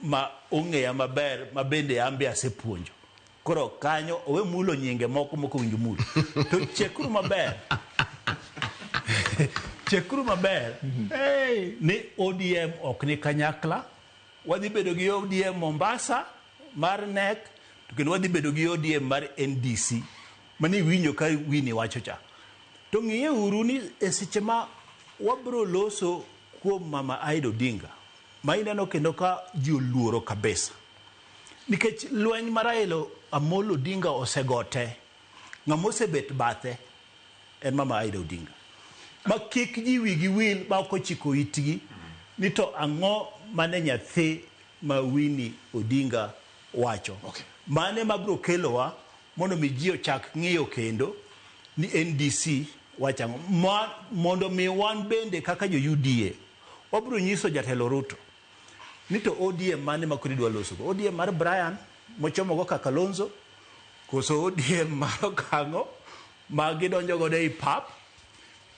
ma ong'eya maber ma bende an be asepuonjo. Koro kanyo owe mulo nyinge moko mok owinjo mul. To chekuru maber. Chekuru maber ni ODM ok ni kanyakla. Wadhi bedo gi ODM Mombasa mar NEC to kendo wadhi bedo gi ODM mar NDC. Mane iwinjo ka Winnie wacho cha. To ng'iye uru ni e seche ma wabro loso kuom Mama Aida Odinga ma ineno kendo ka ji oluoro kabisa. Nikech lweny ma Raila Amolo Odinga osego te, ng'ama osebet bathe en Mama Aida Odinga. Ma kik ji wigi wil ma ok ochiko itgi ni to ang'o mane nyathi ma Winnie Odinga wacho. Okay. Mane mabro kelowa mondo mi ji ochak ng'iyo kendo ni NDC wacho ang'o. Ma, mondo mi wan bende kaka jo UDA wabro nyiso jatelo Ruto ni to ODM mane ma koro idwa losogo? ODM mar Brian mochomogo ka Kalonzo koso ODM mar Okang'o ma gidonjo godo ei pap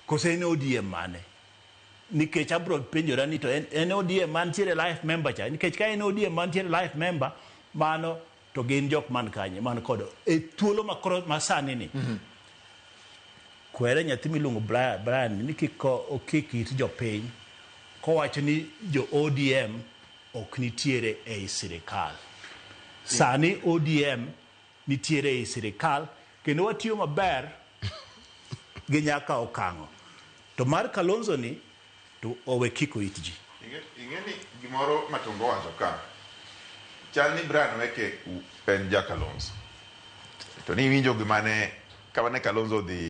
koso en ODM mane? Nikech abro penjora ni to en, en ODM mantiere life member cha nikech ka en ODM mantiere life member mano to gin jok man kanye man kod e thuolo ma koro masani ni kwere nyathi miluongo Brian, Brian ni kik okik it jopiny kowacho ni jo ODM ok nitiere ei sirikal. Sani ODM nitiere ei sirikal kendo watiyo maber gi nyaka okang'o. To mar Kalonzo ni to owe kiko it ji. Ing'e ni gimoro Matongo owacho ka, chal ni Brian Weke en ja Kalonzo. To ni iwinjo gimane, kamane Kalonzo odhi.